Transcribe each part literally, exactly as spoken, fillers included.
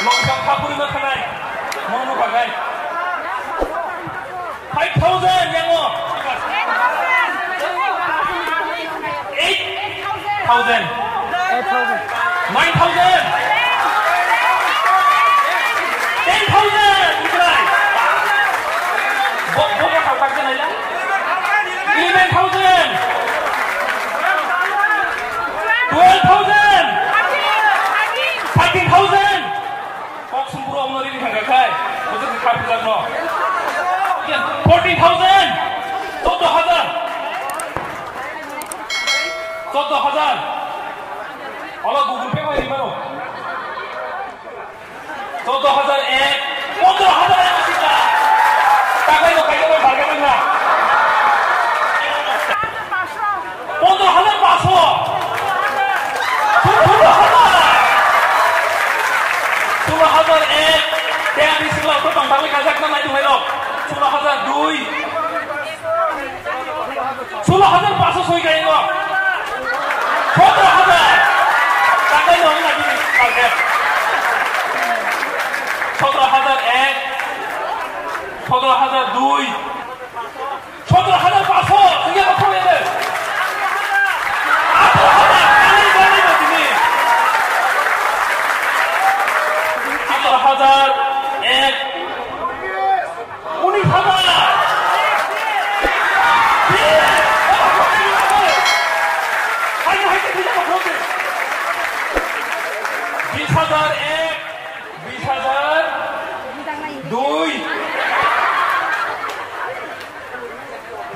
Mokang khapuri ma khanai. Mong no bagai. Five thousand yango. Eight thousand. Eight thousand. Nine thousand. Ten thousand. Ikrai. Bo, bo, bo, tak, tak, tak, tak. Eleven thousand. Twelve thousand. Thirteen thousand. Kok sum puro ongno rini thangkha khai, bwswk kha phujakno. Fourteen thousand, chordo hajar. Chordo hajar. Olo Google Pay bai rimano. Chordo hajar ek, pondro hajar ek sita. Takai no kai no barga tangna. Pondro hajar paso. Sulo hajar. Sulo hajar ek. Te ani sila to tang tangwi kajak na nai duhai rok. Sulo hajar dui. Sulo hajar paso soi kai rok. Sotro hajar. Takai no na bini target. Sotro hajar ek. Sotro hajar dui. Sotro hajar paso, singya ko thong ede. Atro hajar, ani jani no tini. Atro hajar ek, unis hajar. Bis hajar ek, bis hajar dui.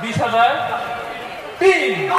Bis hajar tin.